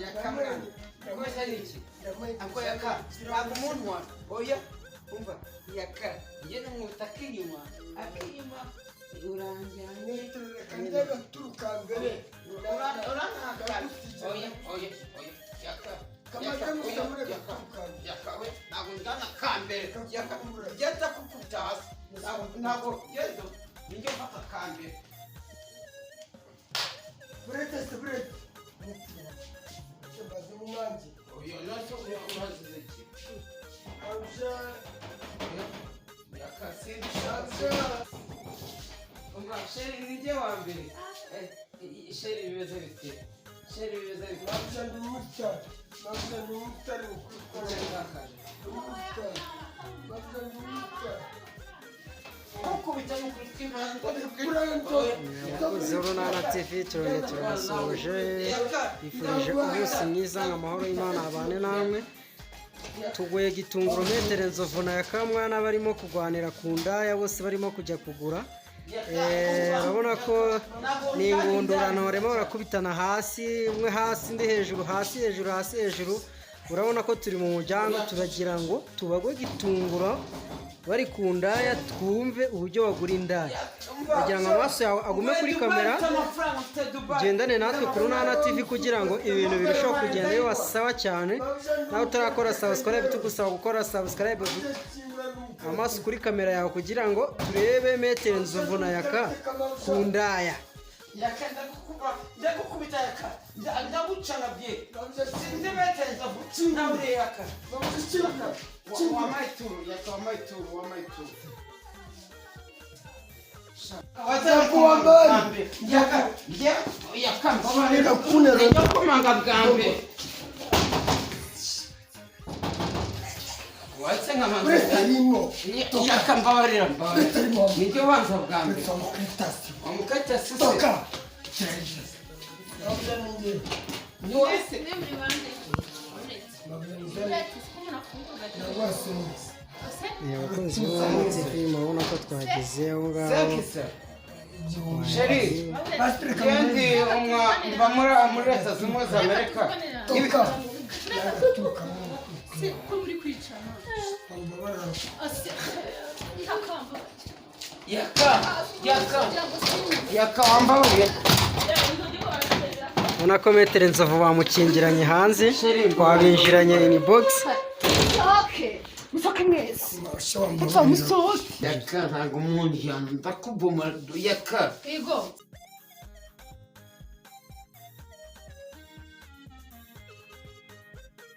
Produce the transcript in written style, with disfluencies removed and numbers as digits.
Yakamwana koshya ni iki? Ako yaka ntabwo umuntu wa oya, umva yaka, njye namwita akinyuma, akinyuma uranjyanye. Reka njye gaturuka mbere. Uranahakana. Oya, oya, oya, yaka. Kamaze Yaka, gusa oya, muri yaka. gaturuka mbere. Yaka we, ntabwo njyana kambere yaka, ngenda kukubita hasi. Ntabwo yezo ninjye mfata kambere. Burete se burete. Mbaze mu nanjye. Oya, nase urazize iki? Abya. Yaka, simbishatse. Abya. Umva chéri, ninjye wa mbere. Chéri, bimeze bite? Chéri, bimeze bite? Abya, ndi umusitari. Abya, ndi umusitari mu kwikora. Ndi umusitari. Abya, ndi umusitari. Kukubita n'ukuri kw'Imana. Abakozi b'Urunana TV turongeye turabasuhuje, bifurije umunsi mwiza, ngo amahoro y'Imana abane namwe. Tuguye gitunguru metere Nzovu na Yakamwana barimo kurwanira ku ndaya, bose barimo kujya kugura. Urabona ko ni ingundurano, barimo barakubitana hasi, umwe hasi undi hejuru, hasi hejuru, hasi hejuru. Urabona ko turi mu muryango, turagira ngo tubagwe gitunguro bari ku ndaya, twumve uburyo bagura indaya. Kugira ngo amaso yawe agume kuri kamera, ugendane natwe ku Runana TV kugira ngo ibintu birusheho kugenda biba cyane. Nawe utarakora subscribe, tugusaba gukora subscribe, amaso kuri kamera yawe kugira ngo turebe metero Nzovu na Yaka ku ndaya. Yaka, ndagukubita yaka, ndagucana bye, sinzi metero Nzovu nawe uri yaka. Wampaye ituru yaka, wampaye ituru, wampaye ituru. Yaka, yaka, mbabarira. Ndakomanga bwa mbere wahise nkamanza. Burete arimo. Yaka, mbabarira, mbabarira. Burete arimo. Nibyo, banza bwa mbere. Burete amukritasi. Wamukatasi se? Toka. Abya, ni njye. Ni wowe se? Nawasenze. Abakunzi b'Urunana TV, murabona ko twageze aho ngaho. Sekisa chéri. Pasiteri. Ngendi umwa mva muri Leta Zunze Ubumwe za Amerika. Toka. Yagaturuka mu. Ko muri kwicana? Bambabarira. Yakamba. Yaka, yaka, yaka, wambabariye. Ubona ko metero Nzovu bamukingiranye hanze, twabinjiranye in box. Musohoke, musohoke mwese. Masha. Mupfa, musohoke. Yaka, ntabwo umuntu ndakuboma yaka. Yego.